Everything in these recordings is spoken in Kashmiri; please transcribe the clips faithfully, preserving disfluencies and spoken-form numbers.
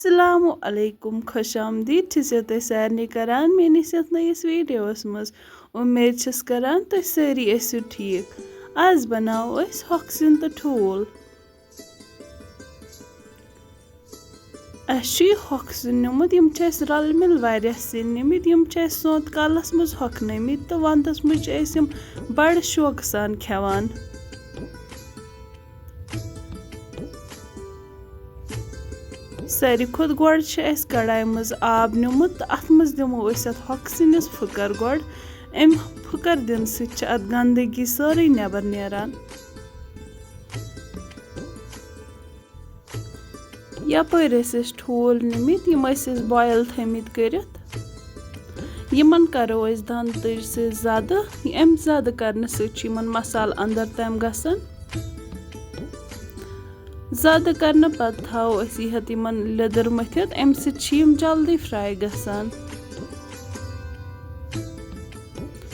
السلام علیکم، خۄش آمدید چھِسو تۄہہِ سارنٕے کران میٲنِس یتھ نٔیِس ویڈیوس منٛز۔ اُمید چھَس کران تُہۍ سٲری ٲسِو ٹھیٖک۔ آز بناوو أسۍ ہۄکھ سیُن تہٕ ٹھوٗل۔ اَسہِ چھُ یہِ ہۄکھ سیُن نیوٗمُت، یِم چھِ اَسہِ رَلہٕ مِلہٕ واریاہ سِنۍ نِمٕتۍ، یِم چھِ اَسہِ سونٛتہٕ کالَس منٛز ہۄکھنٲومٕتۍ تہٕ وَنٛدَس منٛز چھِ أسۍ یِم بَڑٕ شوقہٕ سان کھٮ۪وان۔ ساروی کھۄتہٕ گۄڈٕ چھِ اَسہِ کڑایہِ منٛز آب نیوٗمُت تہٕ اَتھ منٛز دِمو أسۍ اَتھ ہۄکھٕ سِنِس پھٕکَر گۄڈٕ۔ اَمہِ پھٕکَر دِنہٕ سۭتۍ چھِ اَتھ گنٛدگی سٲرٕے نٮ۪بر نیران۔ یپٲرۍ ٲسۍ اَسہِ ٹھوٗل نِمٕتۍ، یِم ٲسۍ اَسہِ بویِل تھٲومٕتۍ کٔرِتھ۔ یِمن کرو أسۍ دَنٛد تٕج سۭتۍ زدٕ۔ اَمہِ زدٕ کرنہٕ سۭتۍ چھُ یِمن مسالہٕ اَندر تام گژھان۔ زدٕ کرنہٕ پتہٕ تھاوو أسۍ یہِ ہٮ۪تھ یِمن لیٚدٕر مٔتھِتھ، اَمہِ سۭتۍ چھِ یِم جلدی فراے گژھان۔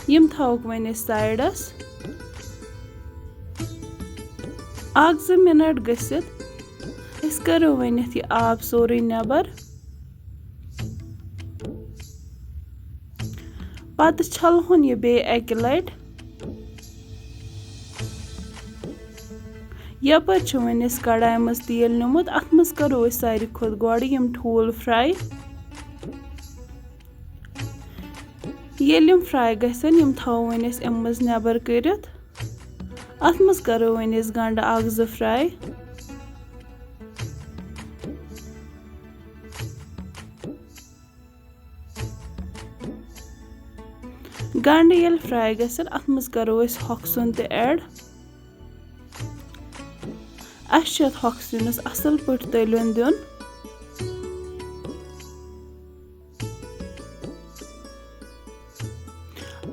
یِم تھاووکھ وۄنۍ أسۍ سایڈس۔ اکھ زٕ منٹ گٔژھِتھ أسۍ کرو وۄنۍ یتھ یہِ آب سورُے نٮ۪بر۔ پتہٕ چھلہون یہِ بیٚیہِ اکہِ لٹہِ۔ یپٲرۍ چھُ وۄنۍ أسۍ کڑایہِ منٛز تیٖل نیومُت، اتھ منٛز کرو أسۍ ساروی کھۄتہٕ گۄڈٕ یِم ٹھوٗل فراے۔ ییٚلہِ یِم فراے گژھن، یِم تھاوو وۄنۍ أسۍ اَمہِ منٛز نٮ۪بر کٔرِتھ۔ اَتھ منٛز کرو وۄنۍ أسۍ گنڈٕ اکھ زٕ فراے۔ گنڈٕ ییٚلہِ فراے گژھن، اَتھ منٛز کرو أسۍ ہۄکھ سیُن تہِ ایڈ۔ اَسہِ چھُ اَتھ ہۄکھ سِنِس اَصٕل پٲٹھۍ تٔلیُن دیُن۔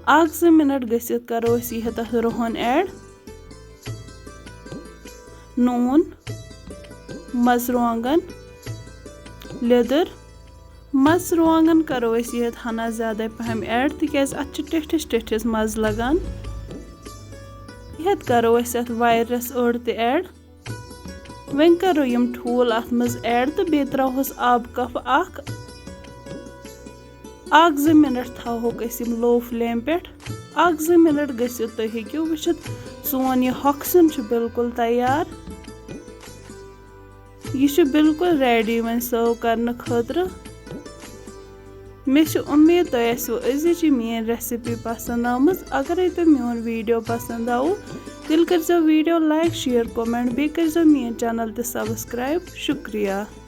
اکھ زٕ منٹ گٔژھِتھ کرو أسۍ یہِ تَتھ رُہن ایڈ، نوٗن، مرژٕوانٛگن، لیٚدٕر۔ مرژٕوانٛگن کرو أسۍ یہِ ہٮ۪تھ ہنا زیادَے پہم ایڈ، تِکیازِ اَتھ چھِ ٹیٚٹھِس ٹیٚٹھِس مَزٕ لگان۔ یہِ ہٮ۪تھ کرو أسۍ اَتھ وایرَس أڑ تہِ ایڈ۔ وۄنۍ کرو یِم ٹھوٗل اَتھ منٛز ایڈ تہٕ بیٚیہِ ترٛاوہوس آبہٕ کپ اکھ۔ اکھ زٕ منٹ تھاوہوکھ أسۍ یِم لو فلیم پٮ۪ٹھ۔ اکھ زٕ منٹ گٔژھِتھ تُہۍ ہیٚکِو وٕچھِتھ، سون یہِ ہۄکھ سیُن چھُ بالکل تیار۔ یہِ چھُ بالکل ریڈی وۄنۍ سرو کرنہٕ خٲطرٕ۔ مےٚ چھِ اُمید تۄہہِ آسِوٕ أزِچ یہِ میٲنۍ ریسپی پسنٛد آمٕژ۔ اگرے تۄہہِ میون ویڈیو پسنٛد آوٕ، تیٚلہِ کٔرزیو ویڈیو لایک، شیئر، کمنٹ، بیٚیہِ کٔرزیو میٲنۍ چینل تہِ سبسکرائب۔ شُکریہ۔